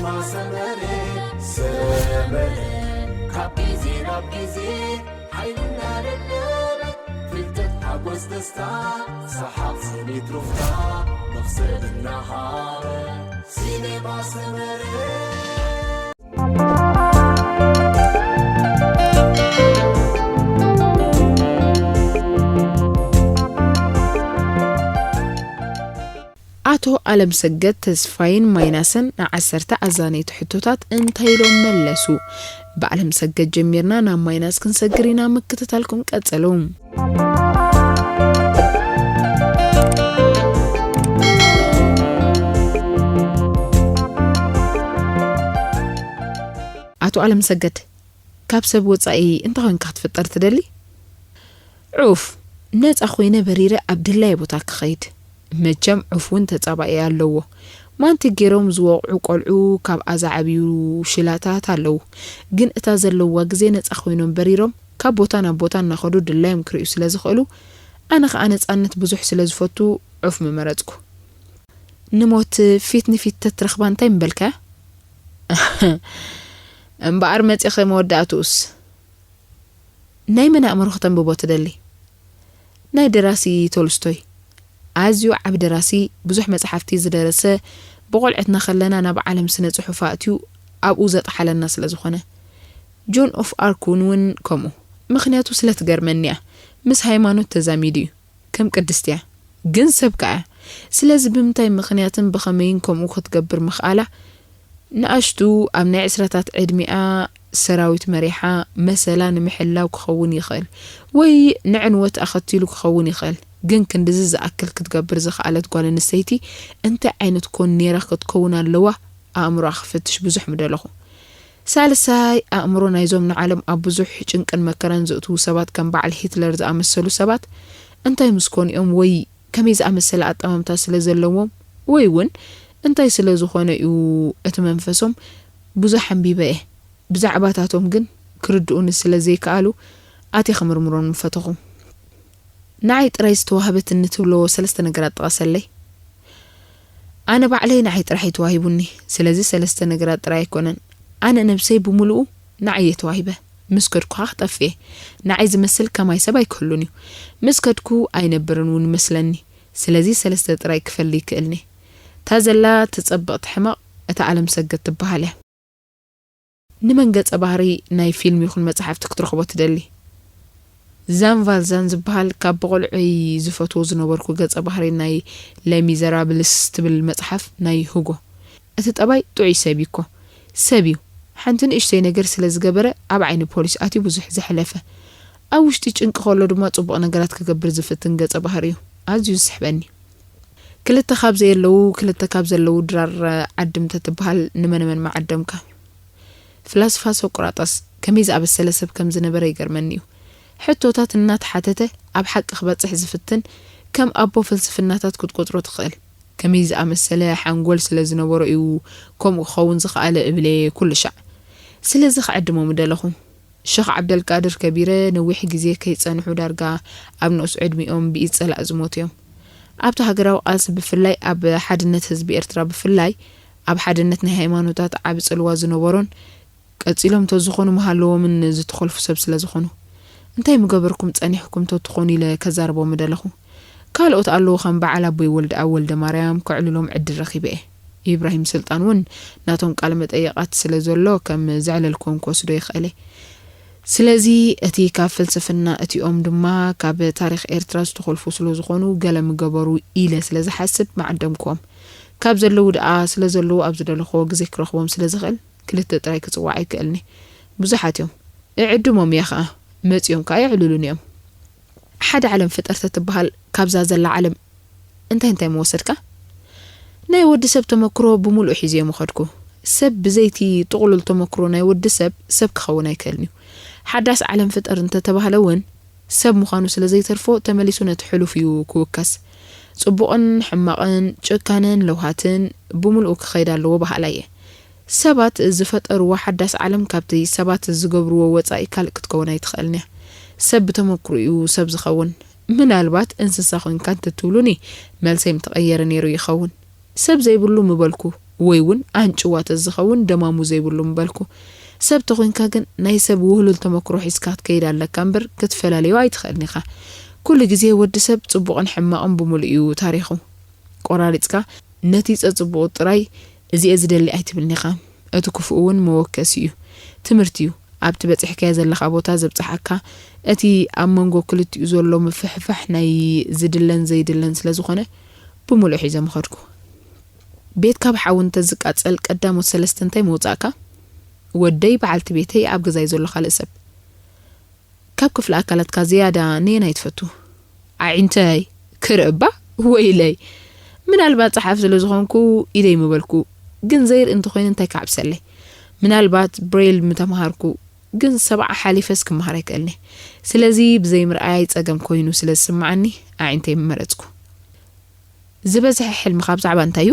ሰመረ ሰመረ ካብ ግዜ ናብ ግዜ ሓይልና ደደበ ፍልጠት ሓጎስ ደስታ ሰሓቕ ስኒት ሩፍታ መኽሰብ እናሃበ ሲኔማ ሰመረ። ኣቶ ኣለምሰገድ ተስፋይን ማይናስን ንዓሰርተ ኣዛነይቲ ሕቶታት እንታይ ኢሎም መለሱ? ብኣለምሰገድ ጀሚርና ናብ ማይናስ ክንሰግር ኢና፣ ምክትታልኩም ቀጽሉ። ኣቶ ኣለምሰገድ፣ ካብ ሰብ ወጻኢ እንታይ ኮይንካ ክትፍጠር ትደሊ? ዑፍ፣ ነጻ ኮይነ በሪረ ኣብ ድላየ ቦታ ክኸይድ። መቸም ዑፍ እውን ተጻባኢ ኣለዎ። ማንቲግ ገይሮም ዝወቕዑ ቆልዑ ካብ ኣዛዕብዩ ሽላታት ኣለዉ። ግን እታ ዘለዋ ግዜ ነጻ ኮይኖም በሪሮም ካብ ቦታ ናብ ቦታ እናኸዱ ድላዮም ክርእዩ ስለ ዝኽእሉ፣ ኣነ ኸኣ ነጻነት ብዙሕ ስለ ዝፈቱ ዑፍ ምመረጽኩ። ንሞት ፊት ንፊት ተትረኽባ እንታይ ምበልካያ? እምበኣር መጺኺ መወዳእትኡስ? ናይ መን ኣእምሮ ከተንብቦ ትደሊ? ናይ ደራሲ ቶልስቶይ። ኣዝዩ ዓቢ ደራሲ፣ ብዙሕ መጻሕፍቲ ዝደረሰ፣ ብቖልዕትና ከለና ናብ ዓለም ስነ ጽሑፍ ኣእትዩ ኣብኡ ዘጥሓለና ስለ ዝኾነ። ጆን ኦፍ ኣርክ እውን ከምኡ። ምኽንያቱ ስለ ትገርመኒ እያ። ምስ ሃይማኖት ተዛሚዱ እዩ። ከም ቅድስቲ እያ። ግን ሰብ ከኣ እያ። ስለዚ ብምንታይ ምኽንያትን ብኸመይን ከምኡ ክትገብር ምኽኣላ? ንኣሽቱ ኣብ ናይ ዕስራታት ዕድሚኣ ሰራዊት መሪሓ መሰላ ንምሕላው ክኸውን ይኽእል፣ ወይ ንዕንወት ኣኸቲሉ ክኸውን ይኽእል። ግን ክንድዚ ዝኣክል ክትገብር ዝኸኣለት ጓል ኣንስተይቲ እንታይ ዓይነት ኮን ኔራ ክትከውን ኣለዋ? ኣእምሮኣ ክፍትሽ ብዙሕ ምደለኹ። ሳልሳይ፣ ኣእምሮ ናይዞም ንዓለም ኣብ ብዙሕ ጭንቅን መከራን ዘእትዉ ሰባት ከም በዓል ሂትለር ዝኣመሰሉ ሰባት እንታይ ምስ ኮኑ እዮም ወይ ከመይ ዝኣመሰለ ኣጠማምታ ስለ ዘለዎም ወይ እውን እንታይ ስለ ዝኾነ እዩ እቲ መንፈሶም ብዙሕ ኣንቢበ እየ። ብዛዕባታቶም ግን ክርድኡኒ ስለ ዘይከኣሉ ኣትየ ክምርምሮም ምፈተኹ። ንዓይ ጥራይ ዝተዋህበትኒ ትብሎ ሰለስተ ነገራት ጥቐሰለይ። ኣነ ባዕለይ ንዓይ ጥራሕ እዩ ተዋሂቡኒ። ስለዚ ሰለስተ ነገራት ጥራይ ኣይኮነን። ኣነ ነብሰይ ብምሉኡ ንዓይ እየ ተዋሂበ። ምስ ከድኩ ኸኣ ክጠፍእ እየ። ንዓይ ዝመስል ከማይ ሰብ ኣይክህሉን እዩ። ምስ ከድኩ ኣይነብርን እውን ይመስለኒ። ስለዚ ሰለስተ ጥራይ ክፈሊ ይክእልኒ። እታ ዘላ ትጸብቕቲ ሕመቕ እታ ኣለምሰገድ ትበሃል እያ። ንመን ገጸ ባህሪ ናይ ፊልም ይኹን መጽሓፍቲ ክትረኽቦ ትደሊ? ዛን ቫልዛን ዝበሃል ካብ ብቖልዑይ ዝፈትዎ ዝነበርኩ ገጸ ባህሪ ናይ ለ ሚዘራብልስ ትብል መጽሓፍ ናይ ሁጎ። እቲ ጠባይ ጥዑይ ሰብ እዩ እኮ። ሰብ እዩ። ሓንቲ ንእሽተይ ነገር ስለ ዝገበረ ኣብ ዓይኒ ፖሊስ ኣትዩ ብዙሕ ዘሕለፈ። ኣብ ውሽጢ ጭንቂ ከሎ ድማ ጽቡቕ ነገራት ክገብር ዝፍትን ገጸ ባህሪ እዩ። ኣዝዩ ዝስሕበኒ። ክልተ ካብ ዘየለዉ፣ ክልተ ካብ ዘለዉ ድራር ዓድም ተትበሃል ንመን መን ምዓደምካ? ፍላስፋ ሶቅራጠስ ከመይ ዝኣበሰለ ሰብ ከም ዝነበረ ይገርመኒ እዩ። ሕቶታት እናተሓተተ ኣብ ሓቂ ክበጽሕ ዝፍትን ከም ኣቦ ፍልስፍናታት ክትቆጽሮ ትኽእል። ከመይ ዝኣመሰለ ሓንጎል ስለ ዝነበሮ እዩ ከምኡ ክኸውን ዝኸኣለ እብል እየ ኩሉ ሻዕ። ስለዚ ክዕድሞ ምደለኹ። ሸኽ ዓብደልቃድር ከቢረ ነዊሕ ግዜ ከይጸንሑ ዳርጋ ኣብ ንኡስ ዕድሚኦም ብኢድ ጸላእ ዝሞቱ እዮም። ኣብቲ ሃገራዊ ቃልሲ ብፍላይ ኣብ ሓድነት ህዝቢ ኤርትራ ብፍላይ ኣብ ሓድነት ናይ ሃይማኖታት ዓቢ ጽልዋ ዝነበሮን ቀጺሎም ተዝኾኑ ምሃለዎምን ዝተኾልፉ ሰብ ስለ ዝኾኑ። እንታይ ምገበርኩም ጸኒሕኩም ተትኾኑ ኢለ ከዛርቦም ምደለኹ። ካልኦት ኣለዉ ከም በዓል ኣቦይ ወልደኣብ ወልደማርያም ከዕልሎም ዕድል ረኺበ እየ። ኢብራሂም ስልጣን እውን ናቶም ቃለ መጠይቓት ስለ ዘሎ ከም ዘዕለልክዎም ክወስዶ ይኽእል እየ። ስለዚ እቲ ካብ ፍልስፍና እቲኦም ድማ ካብ ታሪኽ ኤርትራ ዝተኾልፉ ስለ ዝኾኑ ገለ ምገበሩ ኢለ ስለ ዝሓስብ ምዓደምክዎም። ካብ ዘለዉ ደኣ ስለ ዘለዉ ኣብ ዝደለኽዎ ግዜ ክረኽቦም ስለ ዝኽእል ክልተ ጥራይ ክጽዋዕ ኣይክእልኒ። ብዙሓት እዮም። እዕድሞም እየ ኸኣ መጺኦም ከኣ የዕልሉኒ እዮም። ሓደ ዓለም ፍጠር ተትበሃል ካብዛ ዘላ ዓለም እንታይ እንታይ ምወሰድካ? ናይ ወዲ ሰብ ተመክሮ ብምሉኡ ሒዘ እየ ምኸድኩ። ሰብ ብዘይቲ ጥቕሉል ተመክሮ ናይ ወዲ ሰብ ሰብ ክኸውን ኣይክእልን እዩ። ሓዳስ ዓለም ፍጠር እንተተባህለ እውን ሰብ ምዃኑ ስለ ዘይተርፎ ተመሊሱ ነቲ ሕሉፍ እዩ ክውከስ። ጽቡቕን ሕማቕን ጭካነን ለውሃትን ብምሉኡ ክኸይድ ኣለዎ በሃላይ እየ። ሰባት ዝፈጠርዎ ሓዳስ ዓለም ካብቲ ሰባት ዝገብርዎ ወጻኢ ካልእ ክትከውን ኣይትኽእልን እያ። ሰብ ብተመክሮኡ እዩ ሰብ ዝኸውን። ምናልባት እንስሳ ኮይንካ እንተትብሉኒ መልሰይ ምተቐየረ ነይሩ ይኸውን። ሰብ ዘይብሉ ምበልኩ፣ ወይ እውን ኣንጭዋ ተዝኸውን ደማሙ ዘይብሉ ምበልኩ። ሰብ ተኾይንካ ግን ናይ ሰብ ውህሉል ተመክሮ ሒዝካ ክትከይድ ኣለካ እምበር ክትፈላልዮ ኣይትኽእልን ኢኻ። ኩሉ ግዜ ወዲ ሰብ ጽቡቕን ሕማቕን ብምሉእ እዩ ታሪኹ። ቆራሪጽካ ነቲ ጸጽቡቑ ጥራይ እዚ'የ ዝደሊ ኣይትብልን ኢኻ። እቲ ክፉእ እውን መወከሲ እዩ፣ ትምህርቲ እዩ። ኣብቲ በጺሕካዮ ዘለኻ ቦታ ዘብጽሓካ እቲ ኣብ መንጎ ክልቲኡ ዘሎ ምፍሕፋሕ ናይ ዝድለን ዘይድለን ስለ ዝኾነ ብምሉእ ሒዘ ምኸድኩ። ቤትካ ብሓዊ እንተዝቃጸል ቀዳሞት ሰለስተ እንታይ ምውጻእካ? ወደይ፣ በዓልቲ ቤተይ፣ ኣብ ገዛይ ዘሎ ካልእ ሰብ። ካብ ክፍሊ ኣካላትካ ዝያዳ ነየናይ ትፈቱ? ኣዒንተይ ክርኢ እባ? ወይለይ! ምናልባት ጸሓፊ ስለ ዝኾንኩ ኢደይ ምበልኩ፣ ግን ዘይርኢ እንተኾይኑ እንታይ ክዓብሰለይ? ምናልባት ብሬል ምተምሃርኩ፣ ግን ሰብዓ ሓሊፈስ ክመሃር ኣይክእልን'የ። ስለዚ ብዘይ ምርኣይ ጸገም ኮይኑ ስለ ዝስምዓኒ ኣዒንተይ ምመረጽኩ። ዝበዝሐ ሕልምኻ ብዛዕባ እንታይ እዩ?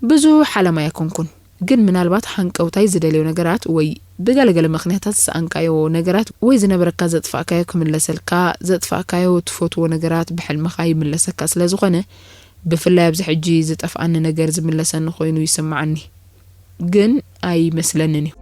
ብዙሕ ዓላማ ኣይኮንኩን፣ ግን ምናልባት ሃንቀውታይ ዝደልዮ ነገራት ወይ ብገለገለ ምኽንያታት ዝሰኣንካዮ ነገራት ወይ ዝነበረካ ዘጥፋእካዮ ክምለሰልካ፣ ዘጥፋእካዮ ትፈትዎ ነገራት ብሕልምኻ ይምለሰካ ስለ ዝኾነ፣ ብፍላይ ኣብዚ ሕጂ ዝጠፍኣኒ ነገር ዝምለሰኒ ኮይኑ ይስምዓኒ። ግን ኣይመስለንን እዩ።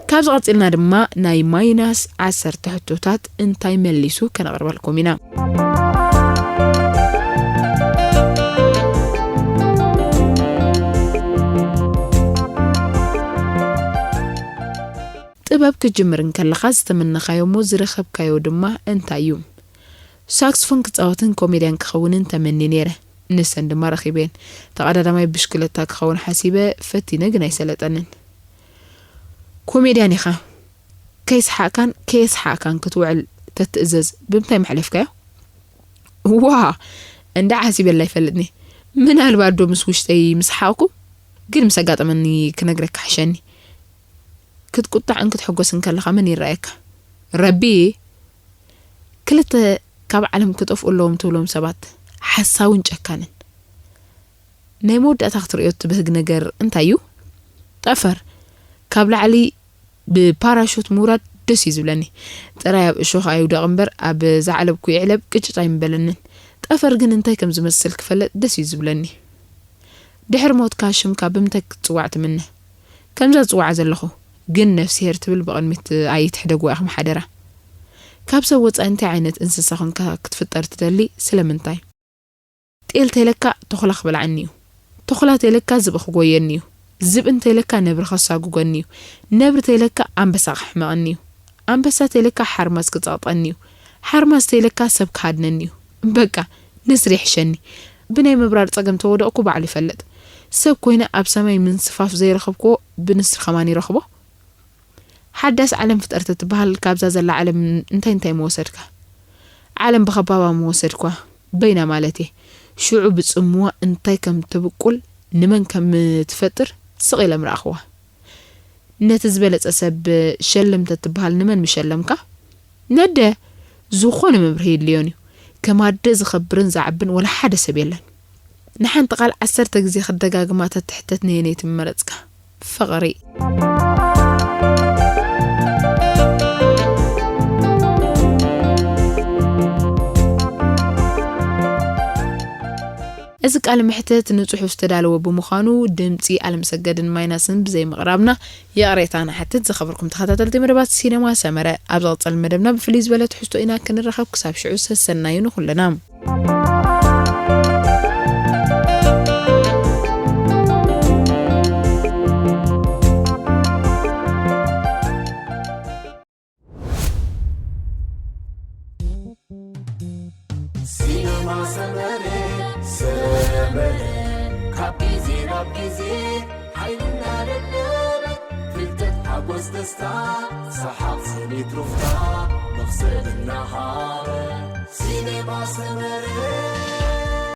ካብዚ ቀጺልና ድማ ናይ ማይናስ ዓሰርተ ሕቶታት እንታይ መሊሱ ከነቕርበልኩም ኢና። ጥበብ ክትጅምር እንከለኻ ዝተመነኻዮ እሞ ዝረኸብካዮ ድማ እንታይ እዩ? ሳክስፎን ክጻወትን ኮሜድያን ክኸውንን ተመንየ ነይረ። ንሰን ድማ ረኺበየን። ተቐዳዳማይ ብሽክለታ ክኸውን ሓሲበ፣ ፈቲነ ግን ኣይሰለጠንን። ኮሜድያን ኢኻ። ከይሰሓቕካን ከየስሓቕካን ክትውዕል ተትእዘዝ ብምንታይ መሕለፍካዮ? ዋ! እንዳ ሓሲበላ ኣይፈልጥኒ። ምናልባት ዶ ምስ ውሽጠይ ምስ ሓቕኩ? ግን ምስ ኣጋጠመኒ ክነግረካ ሕሸኒ። ክትቁጣዕን ክትሕጎስን ከለኻ መን ይረኣየካ? ረቢ! ክልተ ካብ ዓለም ክጠፍኡ ኣለዎም ትብሎም ሰባት፣ ሓሳውን ጨካንን። ናይ መወዳእታ ክትርእዮ እትብህግ ነገር እንታይ እዩ? ጠፈር። ካብ ላዕሊ ብፓራሹት ምውራድ ደስ እዩ ዝብለኒ። ጥራይ ኣብ እሾኽ ኣይውደቕ እምበር ኣብ ዝዓለብኩ ይዕለብ ቅጭጭ ኣይምበለንን። ጠፈር ግን እንታይ ከም ዝመስል ክፈልጥ ደስ እዩ ዝብለኒ። ድሕሪ ሞትካ ሽምካ ብምንታይ ክትጽዋዕ ትምነ? ከምዛ ዝጽዋዓ ዘለኹ። ግን ነፍስሄር ትብል ብቕድሚት ኣይትሕደግዋ ኢኹም ሓደራ። ካብ ሰብ ወጻኢ እንታይ ዓይነት እንስሳ ኾንካ ክትፍጠር ትደሊ? ስለምንታይ? ጤል ተይለካ ተኹላ ክበልዓኒ እዩ። ተኹላ ተይለካ ዝብኢ ክጎየኒ እዩ። ዝብኢ እንተይለካ ነብሪ ከሳጉገኒ እዩ። ነብሪ ተይለካ ኣንበሳ ክሕመቐኒ እዩ። ኣንበሳ ተይለካ ሓርማዝ ክጸቕጠኒ እዩ። ሓርማዝ ተይለካ ሰብ ክሃድነኒ እዩ። በቃ፣ ንስሪ ይሕሸኒ። ብናይ ምብራር ጸገም ተወደቕኩ ባዕሉ ይፈልጥ። ሰብ ኮይነ ኣብ ሰማይ ምንስፋፍ ዘይረኸብክዎ ብንስሪ ከማን ይረኽቦ። ሓዳስ ዓለም ፍጠር ተትበሃል ካብዛ ዘላ ዓለም እንታይ እንታይ ምወሰድካ? ዓለም ብኸባባ ምወሰድኳ፣ በይና ማለት እየ። ሽዑ ብጽምዋ እንታይ ከም ተብቁል፣ ንመን ከም ትፈጥር ስቕ ኢለ ምረኣኽዋ። ነቲ ዝበለጸ ሰብ ሸልም ተትበሃል ንመን ምሸለምካ? ነደ፣ ዝኾነ መብርሂ የድልዮን እዩ። ከም ኣደ ዝኸብርን ዝዓብን ወላ ሓደ ሰብ የለን። ንሓንቲ ቃል ዓሰርተ ግዜ ክደጋግማ ተትሕተት ነየነይቲ ምመረጽካ? ፍቕሪ። እዚ ቃለ መሕትት ንጽሑፍ ዝተዳለወ ብምዃኑ ድምጺ ኣለምሰገድን ማይናስን ብዘይ ምቕራብና ይቕሬታ ንሓትት። ዝኸበርኩም ተኸታተልቲ መደባት ሲነማ ሰመረ፣ ኣብ ዝቕጸል መደብና ብፍልይ ዝበለ ትሕዝቶ ኢና ክንራኸብ። ክሳብ ሽዑ ሰሰናዩ ንኹልና። ሲነማ ሰመረ፣ ሰመረ፣ ካብ ግዜ ናብ ግዜ ሓይልና ደለበ፣ ፍልጠት፣ ሓጎስ፣ ደስታ፣ ሰሓቕ፣ ስኒት፣ ሩፍታ፣ መኽሰብ እናሃበ። ሲነማ ሰመረ።